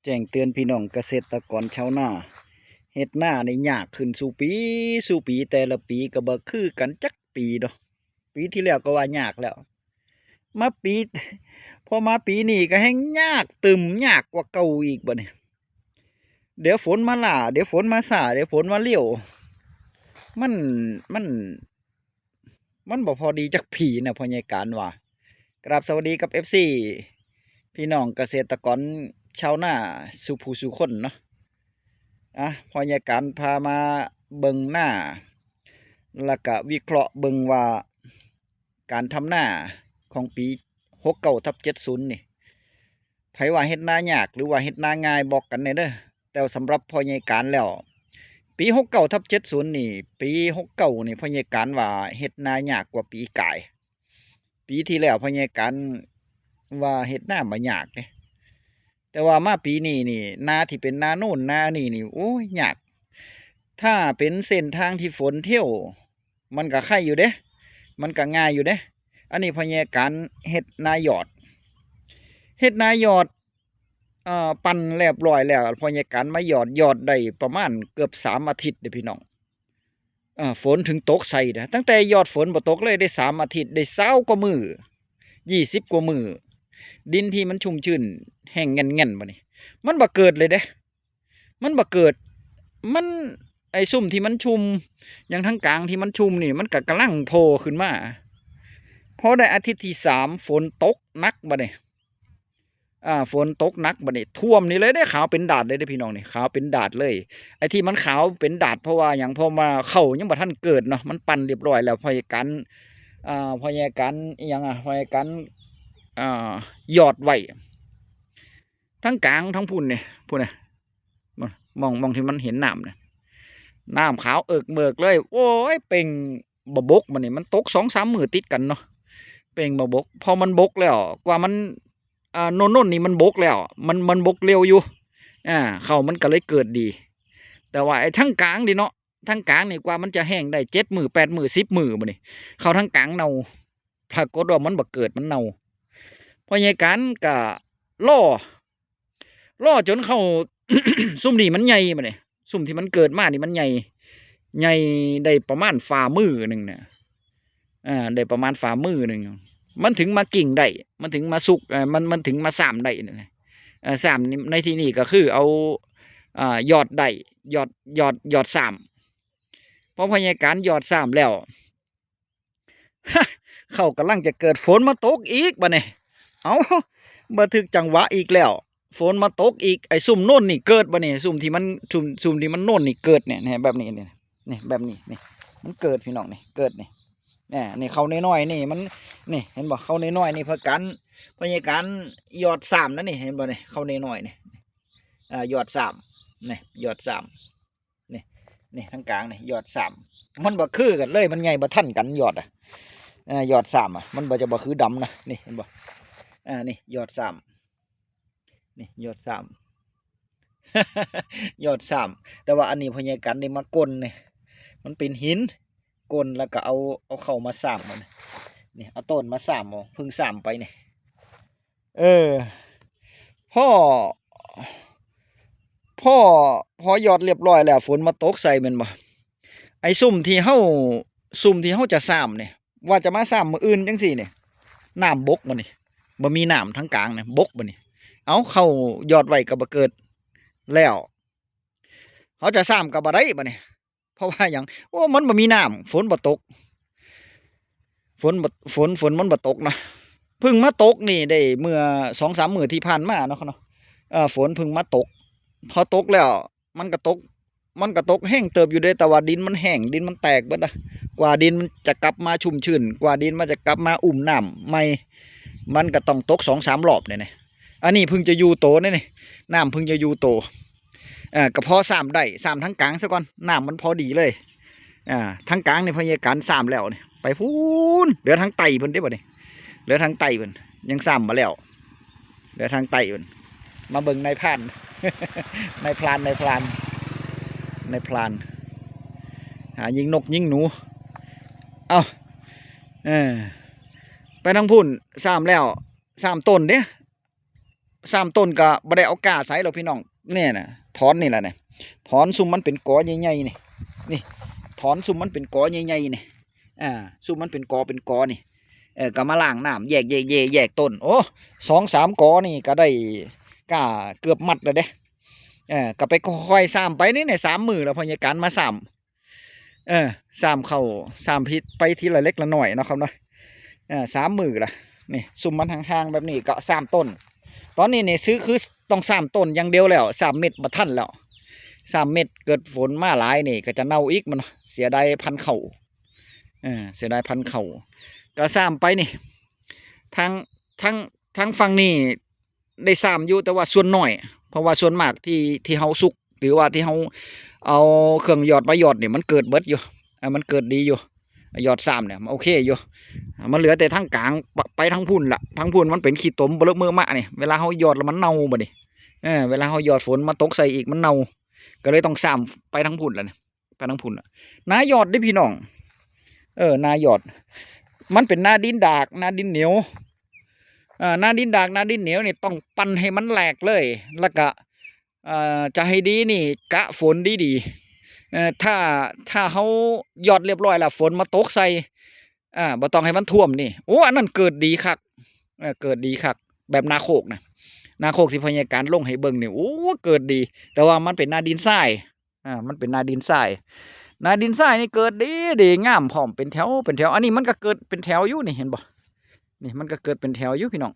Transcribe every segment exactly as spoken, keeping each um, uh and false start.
แจ้งเตือนพี่น้องเกษตรกรชาวนา เฮ็ดนานี่ยากขึ้นสู่ปีสู่ปี แต่ละปีก็บ่คือกันจักปีดอก ปีที่แล้วก็ว่ายากแล้ว มาปี พอมาปีนี้ก็แฮ่งยากตึม ยากกว่าเก่าอีกบัดนี้ เดี๋ยวฝนมาล้า เดี๋ยวฝนมาช้า เดี๋ยวฝนมาเร็ว มัน มัน มันบ่พอดีจักปีนะ พ่อใหญ่การว่า กราบสวัสดีกับ เอฟซี พี่น้องเกษตรกรชาวนาสู่ผู้สู่คนเนาะ อ่ะ พ่อใหญ่การพามาเบิ่งนา แล้วก็วิเคราะห์เบิ่งว่า การทำนาของปี หกเก้าทับเจ็ดศูนย์ นี่ ไผว่าเฮ็ดนายากหรือว่าเฮ็ดนาง่ายบอกกันแหน่เด้อ แต่สำหรับพ่อใหญ่การแล้ว ปี หกเก้าทับเจ็ดศูนย์ นี่ ปี หกเก้า นี่ พ่อใหญ่การว่าเฮ็ดนายากกว่าปีกาย ปีที่แล้วพ่อใหญ่การว่าเฮ็ดนาบ่ยากเด้ แต่ว่ามาปีนี้นี่ นาที่เป็นนาโน่นนานี่นี่ โอ้ย ยาก ถ้าเป็นเส้นทางที่ฝนเที่ยว มันก็ไคอยู่เด้ มันก็ง่ายอยู่เด้ อันนี้พ่อใหญ่การเฮ็ดนายอด เฮ็ดนายอด เอ่อ ปั่นเรียบร้อยแล้ว พ่อใหญ่การมายอด ยอดได้ประมาณเกือบสามอาทิตย์เด้พี่น้อง เอ่อ ฝนถึงตกใส่นะ ตั้งแต่ยอดฝนบ่ตกเลยได้สามอาทิตย์ ได้ซาวกว่ามื้อ ยี่สิบกว่ามื้อ ดินที่มันชุ่มชื้นแห้งแง่นๆ บัดนี้ มันบ่เกิดเลยเด้ มันบ่เกิด มัน ไอ้ซุมที่มันชุ่ม อย่างทางกลางที่มันชุ่มนี่ มันก็กำลังโผล่ขึ้นมา พอได้อาทิตย์ที่สาม ฝนตกหนักบัดนี้ อ่า ฝนตกหนักบัดนี้ ท่วมนี่เลยเด้ ขาวเป็นดาดเลยเด้พี่น้องนี่ ขาวเป็นดาดเลย ไอ้ที่มันขาวเป็นดาดเพราะว่าหยัง เพราะว่าข้าวยังบ่ทันเกิดเนาะ มันปั่นเรียบร้อยแล้ว พ่อใหญ่การ อ่า พ่อใหญ่การอิหยังอะ พ่อใหญ่การ อ่า ยอดไว้ ทั้งกลางทั้งพุ้นนี่ พุ้นน่ะ มอง มองที่มันเห็นน้ำน่ะ น้ำขาวเอิกเมิกเลย โอ้ย เป่งบ่บกบัดนี้ มันตกสองสามมื้อติดกันเนาะ เป่งบ่บก พอมันบกแล้ว กว่ามัน อ่า โน่นๆ นี่มันบกแล้ว มัน มันบกเร็วอยู่ อ่า ข้าวมันก็เลยเกิดดี แต่ว่าไอ้ทางกลางนี่เนาะ ทางกลางนี่กว่ามันจะแห้งได้เจ็ดมื้อ แปดมื้อ สิบมื้อบัดนี้ ข้าวทางกลางเน่า ปรากฏว่ามันบ่เกิด มันเน่า พ่อใหญ่การก็รอ รอจนข้าว ซุมนี่มันใหญ่บัดนี้ ซุมที่มันเกิดมานี่มันใหญ่ ใหญ่ได้ประมาณฝ่ามือหนึ่งน่ะ อ่า ได้ประมาณฝ่ามือหนึ่ง มันถึงมากิ่งได้ มันถึงมาสุก เอ่อ มัน มันถึงมาซ่ามได้นั่นแหละ เอ่อ ซ่ามนี่ ในที่นี้ก็คือเอา อ่า ยอดได้ ยอด ยอด ยอดซ่าม พอพ่อใหญ่การยอดซ่ามแล้ว ข้าวกำลังจะเกิด ฝนมาตกอีกบัดนี้ เอ้า บ่ถึกจังหวะอีกแล้ว ฝนมาตกอีก ไอ้ซุมโน่นนี่เกิดบัดนี้ ซุมที่มัน ซุม ซุมที่มันโน่นนี่เกิดเนี่ย เนี่ย แบบนี้เนี่ย นี่ แบบนี้ นี่ มันเกิดพี่น้องนี่ เกิดนี่ เนี่ย นี่ข้าวน้อยๆ นี่มัน นี่ เห็นบ่ ข้าวน้อยๆ นี่พ่อการ พ่อใหญ่การยอดซ่ามนั่นนี่ เห็นบ่นี่ ข้าวน้อยๆ นี่ อ่า ยอดซ่าม นี่ ยอดซ่าม นี่ นี่ทางกลางนี่ ยอดซ่าม มันบ่คือกันเลย มันใหญ่บ่ทันกันยอดอะ เอ่อ ยอดซ่ามอะ มันบ่จะบ่คือดำนะ นี่เห็นบ่ อ่า นี่ยอดซ่าม นี่ยอดซ่าม ยอดซ่าม แต่ว่าอันนี้พ่อใหญ่การได้มาก้นนี่ มันเป็นหิน ก้นแล้วก็เอา เอาเข้ามาซ่ามมัน นี่ เอาต้นมาซ่ามเอา เพิ่งซ่ามไปนี่ เออ พ่อ พ่อ พอยอดเรียบร้อยแล้ว ฝนมาตกใส่แม่นบ่ ไอ้ซุมที่เฮา ซุมที่เฮาจะซ่ามนี่ ว่าจะมาซ่ามมื้ออื่นจังซี่นี่ น้ำบกบัดนี้ บ่มีน้ำทางกลางนี่ บกบัดนี้ เอาข้าวยอดไว้ก็บ่เกิด แล้ว เฮาจะซ่ามก็บ่ได้บัดนี้ เพราะว่าหยัง โอ้ มันบ่มีน้ำ ฝนบ่ตก ฝนบ่ ฝน ฝนมันบ่ตกเนาะ เพิ่งมาตกนี่ได้เมื่อสองสามมื้อที่ผ่านมาเนาะ เนาะ เอ่อ ฝนเพิ่งมาตก พอตกแล้ว มันก็ตก มันก็ตกแฮงเติบอยู่เด้ แต่ว่าดินมันแห้ง ดินมันแตกเบิดนะ กว่าดินมันจะกลับมาชุ่มชื้น กว่าดินมันจะกลับมาอุ้มน้ำใหม่ มันก็ต้องตกสองสามรอบเนี่ยนะ อันนี้เพิ่งจะอยู่โตเนี่ยนี่ น้ำเพิ่งจะอยู่โต เอ่อ ก็พอซ่ามได้ ซ่ามทางกลางซะก่อน น้ำมันพอดีเลย อ่า ทางกลางนี่พ่อใหญ่การซ่ามแล้วนี่ ไปพู้น เหลือทางใต้เพิ่นเด้บัดนี้ เหลือทางใต้เพิ่น ยังซ่ามบ่แล้ว เหลือทางใต้เพิ่น มาเบิ่งนายพราน นายพราน นายพราน นายพราน หายิงนกยิงหนู เอ้า เออ ไปทางพู้น ซ่ามแล้ว ซ่ามต้นเด้ สามต้นก็บ่ได้เอากล้าใส่หรอกพี่น้อง เนี่ยนะ ถอนนี่แหละเนี่ย ถอนซุมมันเป็นกอใหญ่ๆนี่ นี่ ถอนซุมมันเป็นกอใหญ่ๆนี่ อ่า ซุมมันเป็นกอเป็นกอนี่ เออ ก็มาล้างน้ำ แยกแยกแยกแยกต้น โอ้ สองสามกอนี่ก็ได้กล้าเกือบมัดแล้วเด้ เออ ก็ไปค่อยๆสามไปนี่เนี่ย สามมื้อแล้ว พยาการมาสาม เออ สามเข้า สามผิดไปทีละเล็กละน้อยเนาะครับเนาะ เออ สามมื้อละ นี่ ซุมมันห่างๆแบบนี้ก็สามต้น ตอนนี้นี่ซื้อคือต้องสามต้นอย่างเดียวแล้ว สามเม็ดบ่ทันแล้ว สามเม็ดเกิดฝนมาหลายนี่ก็จะเน่าอีกมันเนาะ เสียดายพันธุ์ข้าว เออ เสียดายพันธุ์ข้าว ก็สามไปนี่ ทาง ทาง ทางฝั่งนี่ได้สามอยู่ แต่ว่าส่วนน้อย เพราะว่าส่วนมากที่ ที่เฮาสุก หรือว่าที่เฮาเอาเครื่องหยอดมาหยอดเนี่ย มันเกิดเบิดอยู่ อ่า มันเกิดดีอยู่ หยอดสามเนี่ย มันโอเคอยู่ อ่า มันเหลือแต่ทางกลาง ไป ไปทางพุ้นละ ทางพุ้นมันเป็นขี้ตมเบลอะเมอะมะเนี่ย เวลาเฮาหยอดแล้วมันเน่าบัดนี้ เออ เวลาเฮาหยอดฝนมาตกใส่อีกมันเน่า ก็เลยต้องสามไปทางพุ้นละเนี่ย ไปทางพุ้นละ นาหยอดเด้อพี่น้อง เออ นาหยอด มันเป็นนาดินดาก นาดินเหนียว อ่า นาดินดาก นาดินเหนียวนี่ต้องปั่นให้มันแหลกเลย แล้วก็ เอ่อ จะให้ดีนี่กะฝนดีๆ เอ่อ ถ้า ถ้าเฮาหยอดเรียบร้อยแล้วฝนมาตกใส่ อ่า บ่ต้องให้มันท่วมนี่ โอ้ อันนั้นเกิดดีคัก เออ เกิดดีคัก แบบนาโคกนะ นาโคกที่พยาการลงให้เบิ่งนี่ โอ้ เกิดดี แต่ว่ามันเป็นนาดินทราย อ่า มันเป็นนาดินทราย นาดินทรายนี่เกิดดี ดีงามพร้อม เป็นแถว เป็นแถว อันนี้มันก็เกิดเป็นแถวอยู่นี่ เห็นบ่ นี่มันก็เกิดเป็นแถวอยู่พี่น้อง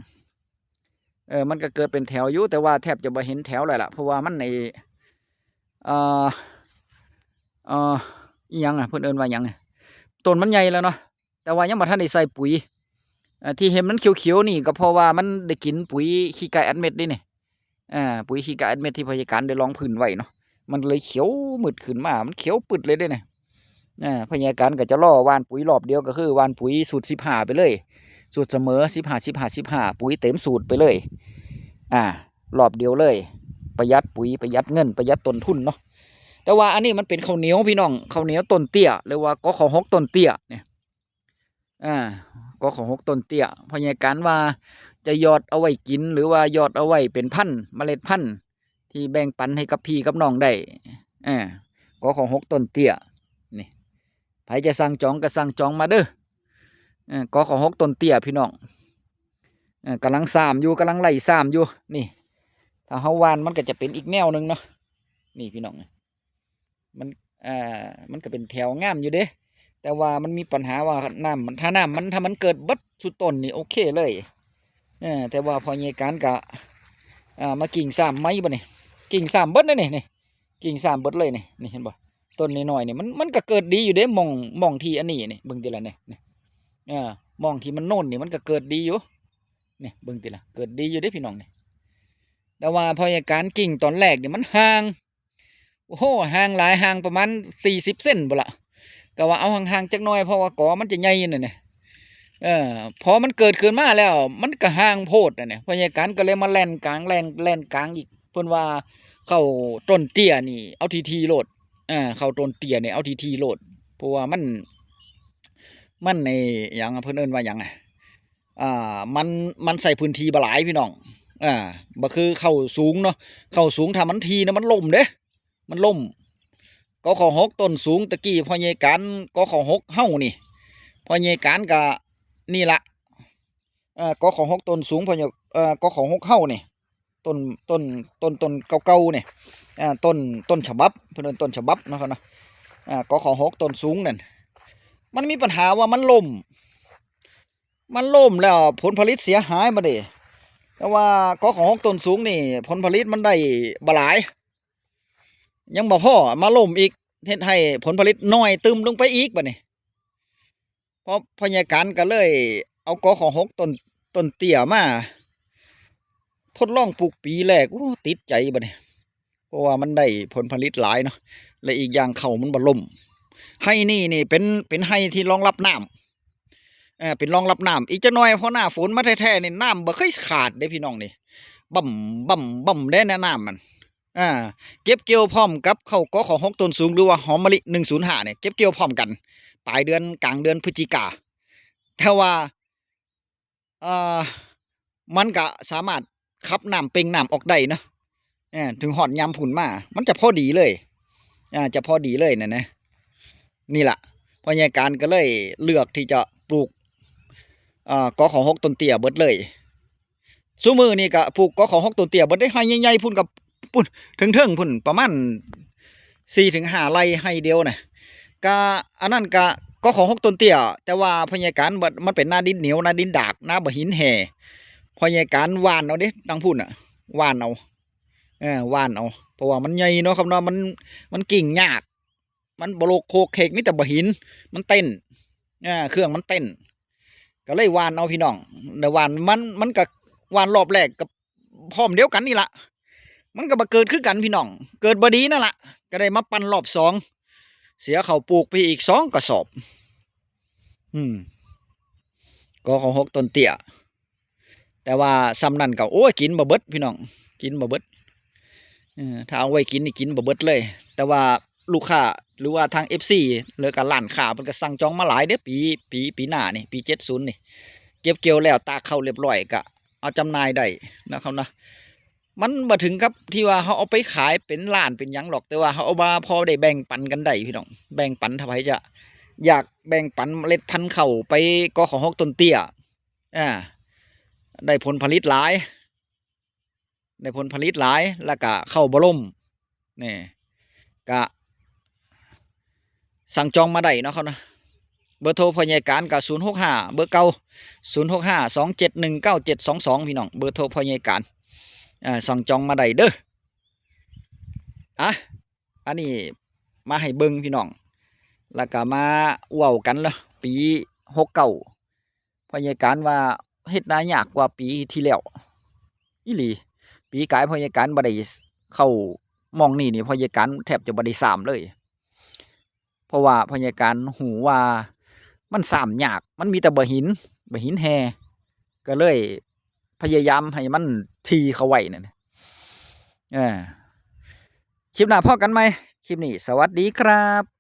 เออ มันก็เกิดเป็นแถวอยู่ แต่ว่าแทบจะบ่เห็นแถวเลยล่ะ เพราะว่ามันไอ้ เอ่อ เอ่อ อิหยังอะ เพิ่นเอิ้นว่าหยังอะ ต้นมันใหญ่แล้วเนาะ แต่ว่ายังบ่ทันได้ใส่ปุ๋ย เอ่อ ที่เห็นมันเขียวๆนี่ก็เพราะว่ามันได้กินปุ๋ยขี้ไก่อัดเม็ดนี่นี่ อ่า ปุ๋ยขี้ไก่อัดเม็ดที่พยาการได้รองพื้นไว้เนาะ มันเลยเขียวมืดขึ้นมา มันเขียวปึ๊ดเลยเด้เนี่ย อ่า พยาการก็จะรอหว่านปุ๋ยรอบเดียว ก็คือหว่านปุ๋ยสูตรสิบห้าไปเลย สูตรเสมอ สิบห้า สิบห้า สิบห้า ปุ๋ยเต็มสูตรไปเลย อ่า รอบเดียวเลย ประหยัดปุ๋ย ประหยัดเงิน ประหยัดต้นทุนเนาะ แต่ว่าอันนี้มันเป็นข้าวเหนียวพี่น้อง ข้าวเหนียวต้นเตี้ย หรือว่า กข.หก ต้นเตี้ยเนี่ย อ่า กข.หก ต้นเตี้ย พยาการว่าจะหยอดเอาไว้กิน หรือว่าหยอดเอาไว้เป็นพันธุ์ เมล็ดพันธุ์ ที่แบ่งปันให้กับพี่กับน้องได้ อ่า กข.หก ต้นเตี้ย นี่ ไผจะสั่งจองก็สั่งจองมาเด้อ เออ กข.หก ต้นเตี้ยพี่น้อง เออ กำลังสามอยู่ กำลังไล่สามอยู่ นี่ ถ้าเฮาหว่านมันก็จะเป็นอีกแนวหนึ่งเนาะ นี่พี่น้อง มัน อ่า มันก็เป็นแถวงามอยู่เด้ แต่ว่ามันมีปัญหาว่าน้ำมัน ถ้าน้ำมัน ถ้ามันเกิดเบิดสุดต้นนี่โอเคเลย เออ แต่ว่าพอใหญ่การก็ อ่า มากิ่งสามไม้บ่นี่ กิ่งสามเบิดเลยนี่ นี่ กิ่งสามเบิดเลยนี่ นี่เห็นบ่ ต้นน้อยๆนี่ มัน มันก็เกิดดีอยู่เด้ หม่อง หม่องที่อันนี้นี่ เบิ่งติล่ะนี่ นี่ เออ หม่องที่มันโน่นนี่ มันก็เกิดดีอยู่ นี่ เบิ่งติล่ะ เกิดดีอยู่เด้พี่น้องนี่ แต่ว่าพอใหญ่การกิ่งตอนแรกนี่มันห่าง โอ้โห ห่างหลาย ห่างประมาณสี่สิบเซนพุ้นละ ก็ว่าเอาห่างๆจักหน่อย เพราะว่ากอมันจะใหญ่นั่นน่ะ เออ พอมันเกิดขึ้นมาแล้ว มันก็ห่างโพดนั่นน่ะ พยาการก็เลยมาแล่นกลาง แล่น แล่นกลางอีก เพิ่นว่าเข้าต้นเตี้ยนี่เอาทีๆโลด เออ เข้าต้นเตี้ยนี่เอาทีๆโลด เพราะว่ามัน มันไอ้หยังอะ เพิ่นเอิ้นว่าหยังอะ อ่า มัน มันใช้พื้นที่บ่หลายพี่น้อง อ่า บ่คือเข้าสูงเนาะ เข้าสูงถ้ามันถี่นะมันล้มเด้ มันล้ม กข.หก ต้นสูงตะกี้พ่อใหญ่การ กข.หก เฮานี่ พ่อใหญ่การก็นี่ละ เอ่อ กข.หก ต้นสูง พ่อใหญ่ เอ่อ กข.หก เฮานี่ ต้น ต้น ต้น ต้นเก่าๆนี่ อ่า ต้น ต้นฉบับ เพิ่นเอิ้นต้นฉบับเนาะครับเนาะ อ่า กข.หก ต้นสูงนั่น มันมีปัญหาว่ามันล้ม มันล้มแล้วผลผลิตเสียหายบัดนี้ แต่ว่า กข.หก ต้นสูงนี่ ผลผลิตมันได้บ่หลาย ยังบ่พอ มาล้มอีก เฮ็ดให้ผลผลิตน้อยตึมลงไปอีกบัดนี้ พอพยาการก็เลยเอา กข.หก ต้น ต้นเตี้ยมา ทดลองปลูกปีแรก โอ้ ติดใจบัดนี้ เพราะว่ามันได้ผลผลิตหลายเนาะ และอีกอย่างเข้ามันบ่ล้ม ไฮ่นี่นี่เป็น เป็นไฮ่ที่รองรับน้ำ เอ่อ เป็นรองรับน้ำ อีกจักหน่อยพอหน้าฝนมาแท้ๆนี่น้ำบ่เคยขาดเด้พี่น้องนี่ บ่ำ บ่ำ บ่ำเด้นะน้ำมัน อ่า เก็บเกี่ยวพร้อมกับเข้า กข.หก ต้นสูง หรือว่าหอมมะลิ หนึ่งศูนย์ห้า เนี่ย เก็บเกี่ยวพร้อมกัน ปลายเดือน กลางเดือนพฤศจิกา แต่ว่า เอ่อ มันก็สามารถ ขับน้ำเป่งน้ำออกได้เนาะ เออ ถึงฮอดยามพุ้นมา มันจะพอดีเลย อ่า จะพอดีเลยนะนะ นี่ล่ะ พ่อใหญ่การก็เลยเลือกที่จะปลูก เอ่อ กข.หก ต้นเตี้ยเบิดเลย ซุมื้อนี่ก็ปลูก กข.หก ต้นเตี้ยเบิดเด้ ไร่ใหญ่ๆ พุ้นกับพุ้น เทิงๆ พุ้น ประมาณสี่ถึงห้าไร่ ไร่เดียวน่ะ ก็อันนั้นก็ กข.หก ต้นเตี้ย แต่ว่าพ่อใหญ่การบัด มันเป็นนาดินเหนียว นาดินดาก นาบ่าหินแห่ พ่อใหญ่การหว่านเอาเด้ ทางพุ้นน่ะ หว่านเอา เออ หว่านเอา เพราะว่ามันใหญ่เนาะครับเนาะ มัน มันกิ่งยาก มันบ่โลกโคกเคก มีแต่บ่าหิน มันเต้น อ่า เครื่องมันเต้น ก็เลยหว่านเอาพี่น้อง ได้หว่าน มัน มันก็หว่านรอบแรกก็พร้อมเดียวกันนี่ล่ะ มันก็บ่เกิดคือกันพี่น้อง เกิดบ่ดีนั่นล่ะ ก็ได้มาปั่นรอบสอง เสียข้าวปลูกไปอีกสองกระสอบ อืม กข.หก ต้นเตี้ย แต่ว่าส่ำนั้นก็ โอ้ย กินบ่เบิดพี่น้อง กินบ่เบิด เออ ถ้าเอาไว้กินนี่กินบ่เบิดเลย แต่ว่าลูกค้าหรือว่าทาง เอฟซี หรือกับร้านค้าเพิ่นก็สั่งจองมาหลายเด้อ ปี ปี ปีหน้านี่ ปีเจ็ดศูนย์นี่ เก็บเกี่ยวแล้วตากข้าวเรียบร้อยก็เอาจำหน่ายได้นะครับนะ มันบ่ถึงกับที่ว่าเฮาเอาไปขายเป็นล้านเป็นหยังหรอก แต่ว่าเฮาเอามาพอได้แบ่งปันกันได้พี่น้อง แบ่งปัน ถ้าไผจะอยากแบ่งปันเมล็ดพันธุ์ข้าวไป กข.หก ต้นเตี้ย อ่า ได้ผลผลิตหลาย ได้ผลผลิตหลาย แล้วก็ข้าวบ่ล่ม นี่ ก็สั่งจองมาได้เนาะครับนะ เบอร์โทรพ่อใหญ่การก็ ศูนย์หกห้า เบอร์เก่า ศูนย์หกห้า สองเจ็ดหนึ่ง เก้าเจ็ดสองสอง พี่น้อง เบอร์โทรพ่อใหญ่การ อ่า สั่งจองมาได้เด้อ อ่ะ อันนี้มาให้เบิ่งพี่น้อง แล้วก็มาเว้ากันเนาะ ปี หกเก้า พ่อใหญ่การว่าเฮ็ดนายากกว่าปีที่แล้ว อีหลี ปีกายพ่อใหญ่การบ่ได้เข้าหม่องนี้นี่ พ่อใหญ่การแทบจะบ่ได้ซ้ำเลย เพราะว่าพ่อใหญ่การฮู้ว่ามันซ้ำยาก มันมีแต่บ่าหิน บ่าหินแห่ ก็เลยพยายามให้มันถี่เข้าไว้นั่นน่ะ เออ คลิปหน้าพ้อกันใหม่ คลิปนี้สวัสดีครับ